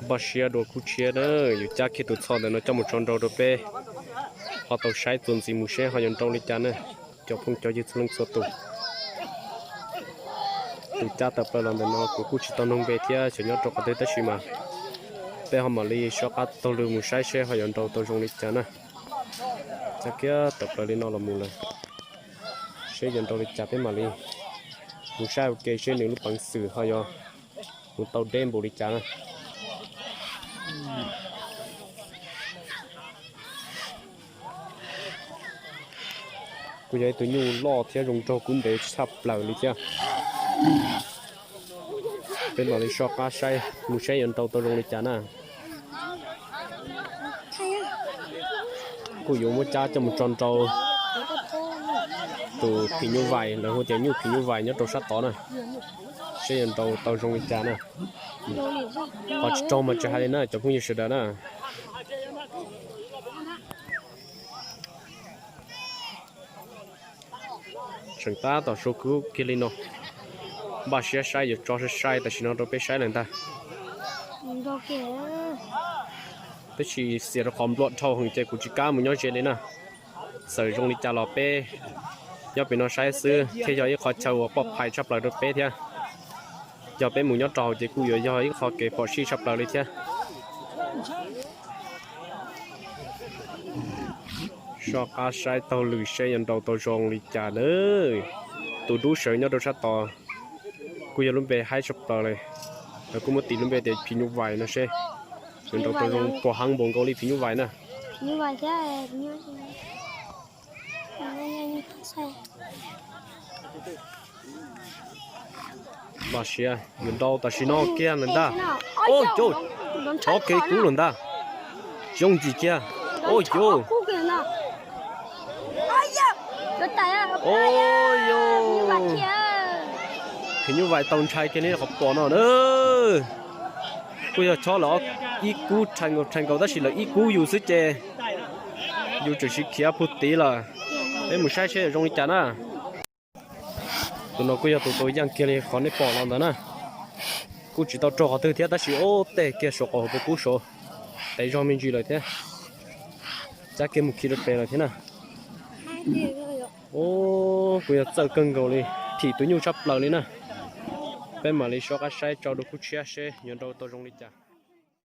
Npaj siab dua kub tshiab na, yuav cab kiag tus txho ntawm no coj mus tso nrau rau peb ho tau saib txuas ntxiv mus seb ho yuav nrau li cas na. Cov phooj cov ywg txhua leej txhua tus, tus cab tawm plaws los ntawm no kuv kuj tsis tau nug npe thiab xyov nyob rau qhov twg tab sis mas peb ho mam li soj qab taug lw mus saib seb ho yuav nrau tau zoo li cas na. Cab kiag tawm plaws li no los mus lawm, seb yuav nrau li cas peb mam li mus saib ua ke seb nws lub peev xwm ho yuav mus tau deb npaum li cas na. Kuj yog ib tug nyuj loj thiab zoo nraug kub ntev tshaj plaws li thiab. Peb mam li soj qab saib mus saib yuav nrau tau zoo li cas na. Kuj yuav muab cab coj mus tso nrau tus phim nyuj vais, lawv hu tias nyuj phim nyuj vais nyob rau sab tod na, seb yuav nrau tau zoo li cas na. Qhov tsis raug mas tsis hais li na cov phooj ywg sawv daws na. Tseem tab tom suav kub kiag li no, npaj siab saib yuav tso sai sai tam sim no rau peb saib lawm ntag. Tab sis xiam rau qhov nplua dhau heev ces kuv tsis kam mus nyob ze li na. Txawm zoo li cas los peb nyob pem no saib xwb thiaj yog ib qho chaw uas poj phai tshaj plaws rau peb thiab. Yog peb mus nyob rau hauv ces kuj yuav yog ib qho kev phom sij tshaj plaws li thiab. Soj qab saib taug lw seb yuav nrau tau zoo li cas na. Tus dub sawv nyob rau sab tod kuj yog lub npe haib tshaj plaws li. Lawv kuj muab tis lub npe tias phim nyuj vais no seb yuav nrau tau zoo puas heev npaum nkaus li phim nyuj vais na. Npaj siab yuav nrau tam sim no kiag lawm ntag. Ua cas chob kev kub lawm ntag. Tsis yooj yim kiag. Ua cas, ua cas, phim nyuj vais tau ntshai kiag li qhov pom no na. Kuj yog chob lawm ib kub rhais nkaus rhais nkaus tab sis lawv ib kub yus xwb ces yus tseem sib khiav puag tid lawm. Peb mus saib seb zoo li cas na. Tus no kuj yog tus tau yeej kiag li qhov nej pom los ntawd na. Kuj tsis tau raug qhov twg thiab tab sis ob teg kiag saum qaum hauv pes kub saud, tev zog me ntsis lawm thiab. Cab kiag mus khi rau pem lawm thiab na. Kuj yog txawj kawg nkaus li, phim tus nyuj tshaj plaws li na. Peb mam li soj qab saib tso dua kub tshiab seb yuav nrau tau zoo li cas.